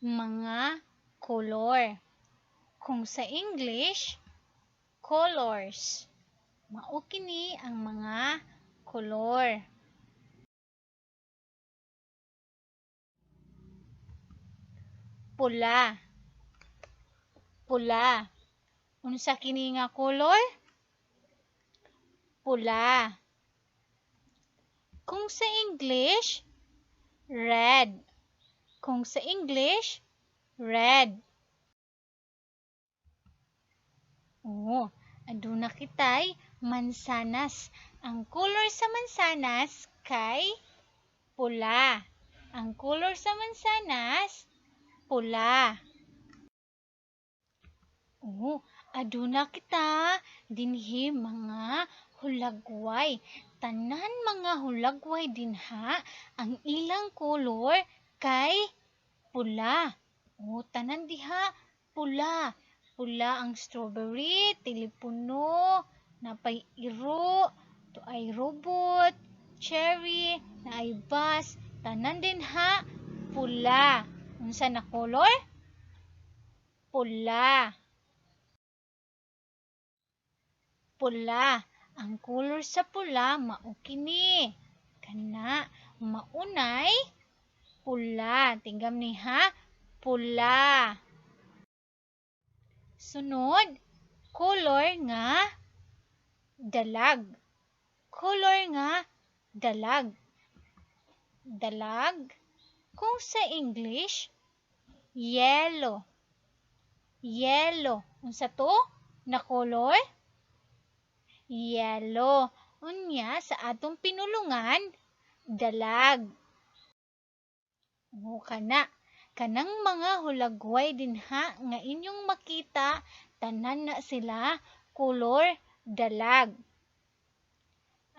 Mga color. Kung sa English, colors. Mao kini ang mga color. Pula. Pula. Unsa kini nga color? Pula. Kung sa English, red. Kung sa English, red. Oh, aduna kitay mansanas. Ang color sa mansanas kay pula. Ang color sa mansanas, pula. Oh, aduna kita dinhi mga hulagway. Tanan mga hulagway dinha ang ilang color kay pula. Oh, tanan diha pula. Pula ang strawberry, telepono, napay iro, tuay robot, cherry, naay bus, tanan dinha pula. Unsa na color? Pula. Pula. Ang color sa pula mao kini. Kana maunay pula. Tingam ni ha, pula. Sunod, color nga dalag. Color nga dalag. Dalag. Kung sa English, yellow. Yellow. Unsa to? Na color? Yellow. Unya sa atong pinulungan, dalag. O kana, kanang mga hulagway dinha nga inyong makita, tanan na sila color dalag.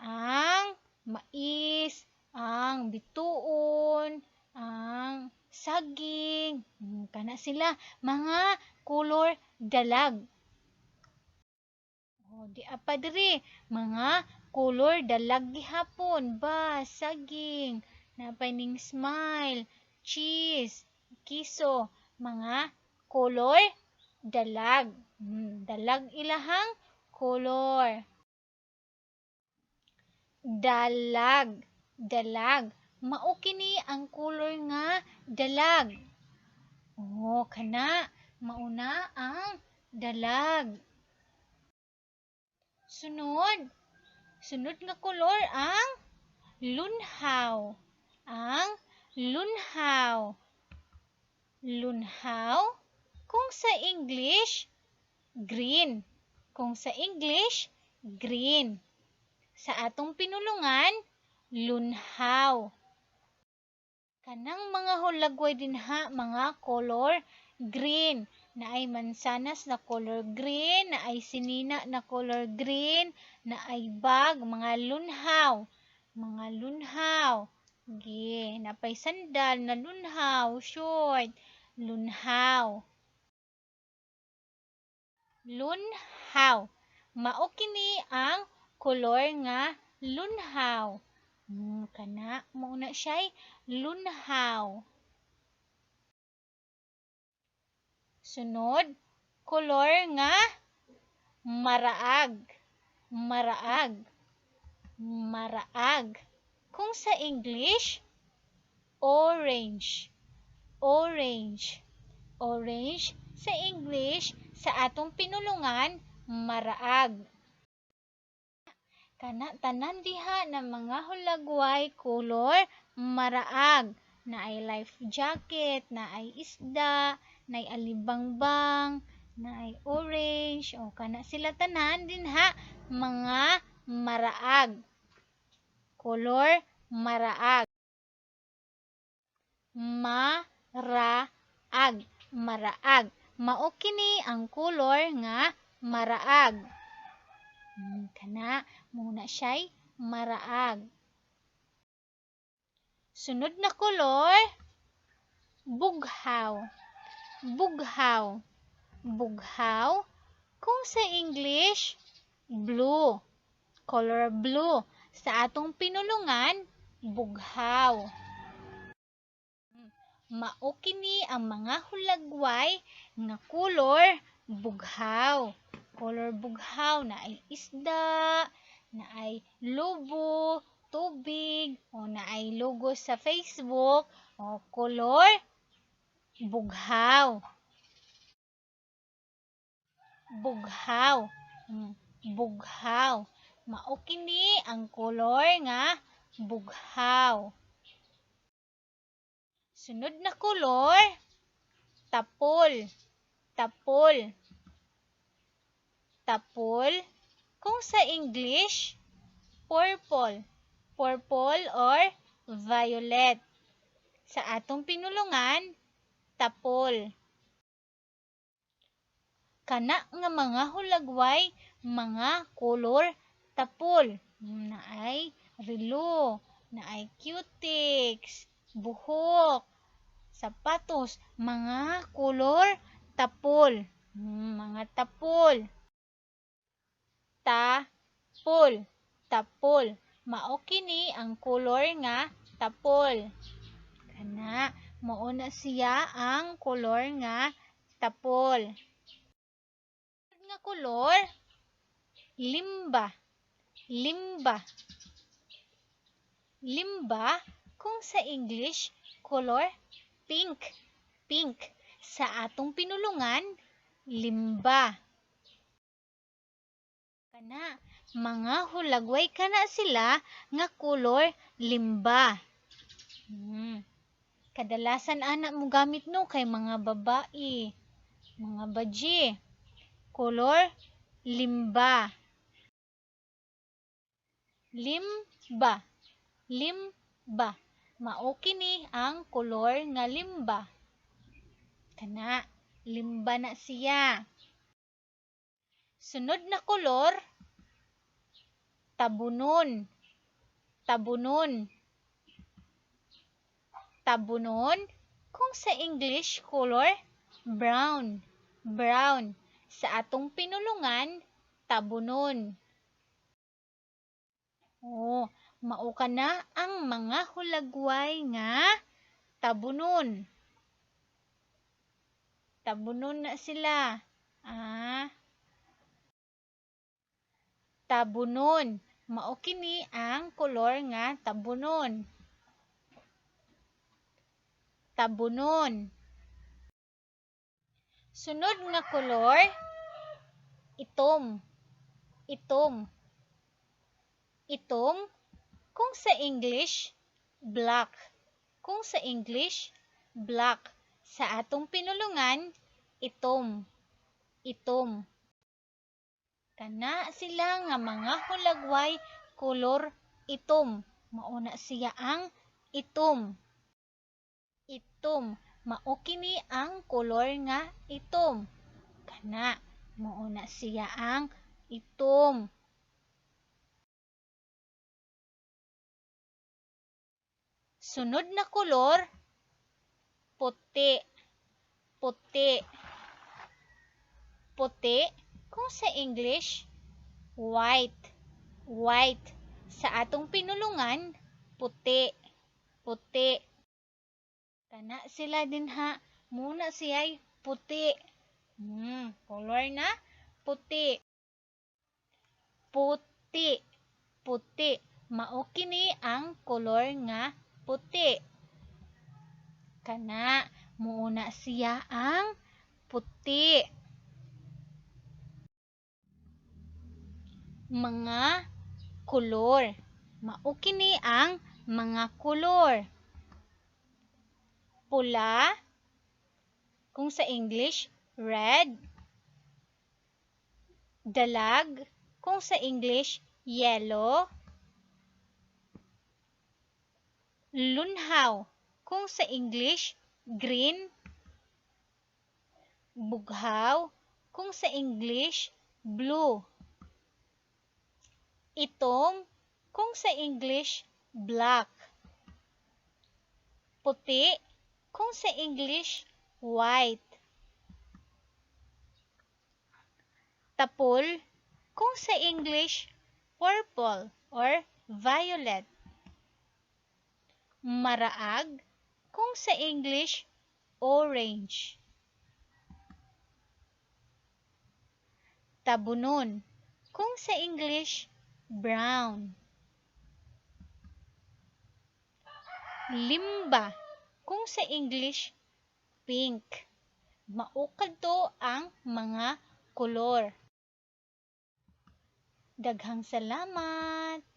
Ang mais, ang bituon, ang saging, kana sila mga color dalag. O, di apa diri, mga color dalag gihapon, ba, saging, napay ning smile, cheese, kiso, mga color dalag. Dalag ilahang color. Dalag, dalag. Mao kini ang color nga dalag. O, kana, mauna ang dalag. Sunod, sunod nga kolor ang lunhaw. Ang lunhaw. Lunhaw, kung sa English, green. Kung sa English, green. Sa atong pinulungan, lunhaw. Kanang mga hulagway dinha mga color green. Naay mansanas na color green, naay sinina na color green, naay bag, mga lunhaw. Mga lunhaw. Gi, napay sandal na lunhaw, short, lunhaw. Lunhaw. Mao kini ang kolor nga lunhaw. Kana mao na siya'y lunhaw. Sunod, kolor nga maraag. Maraag. Maraag. Kung sa English, orange. Orange. Orange sa English, sa atong pinulungan, maraag. Kana tanan diha na mga hulagway kolor maraag. Naay life jacket, naay isda, naay alibangbang, naay orange, o kana sila tanan dinha mga maraag. Kolor maraag. Maraag. Maraag. Mao kini ang kolor nga maraag. Kana muna siya'y maraag. Sunod na kolor, bughaw. Bughaw. Bughaw. Kung sa English, blue. Color blue. Sa atong pinulungan, bughaw. Mao kini ang mga hulagway nga color bughaw. Color bughaw naay isda, naay lobo, tubig, o naay logo sa Facebook, o color bughaw. Bughaw. Bughaw. Mao kini ang color nga bughaw. Sunod na kolor, tapol. Tapol. Tapol, kung sa English, purple. Purple or violet. Sa atong pinulungan, tapol. Kana nga mga hulagway, mga kolor tapol. Naay relo, naay cutix, buhok, sapatos, mga kolor tapol. Mga tapol. Tapol. Tapol. Mao kini ang kolor nga tapol. Kana, mao na siya ang kolor nga tapol. Nga kolor, limba. Limba. Limba, kung sa English, color pink. Pink. Sa atong pinulungan, limba. Kana, mga hulagway kana sila nga color limba. Kadalasan ana mo gamit no kay mga babae, mga badye. Color limba. Limba. Limba. Mao kini ang kolor nga limba. Kana, limba na siya. Sunod na kolor, tabunon. Tabunon. Tabunon, kung sa English color, brown. Brown. Sa atong pinulungan, tabunon. Oh, mao kana ang mga hulagway nga tabunon. Tabunon na sila. Tabunon. Mao kini ang kolor nga tabunon. Tabunon. Sunod nga kolor, itom. Itom. Itom, kung sa English, black. Kung sa English, black. Sa atong pinulungan, itom. Itom. Kana sila nga mga hulagway kolor itom. Mao na siya ang itom. Itom. Mao kini ang kolor nga itom. Kana, mao na siya ang itom. Sunod na kolor, puti. Puti. Puti, kung sa English, white. White. Sa atong pinulungan, puti. Puti. Kana sila dinha, muna siya'y puti. Color na puti. Puti. Puti. Mao kini ang kolor nga puti. Kana, muuna siya ang puti. Mga kolor. Mao kini ang mga kolor. Pula, kung sa English, red. Dalag, kung sa English, yellow. Lunhaw, kung sa English, green. Bughaw, kung sa English, blue. Itom, kung sa English, black. Puti, kung sa English, white. Tapol, kung sa English, purple or violet. Maraag, Kung sa English, orange. Tabunon. Kung sa English, brown. Limba. Kung sa English, pink. Mao kadto ang mga kolor. Daghang salamat.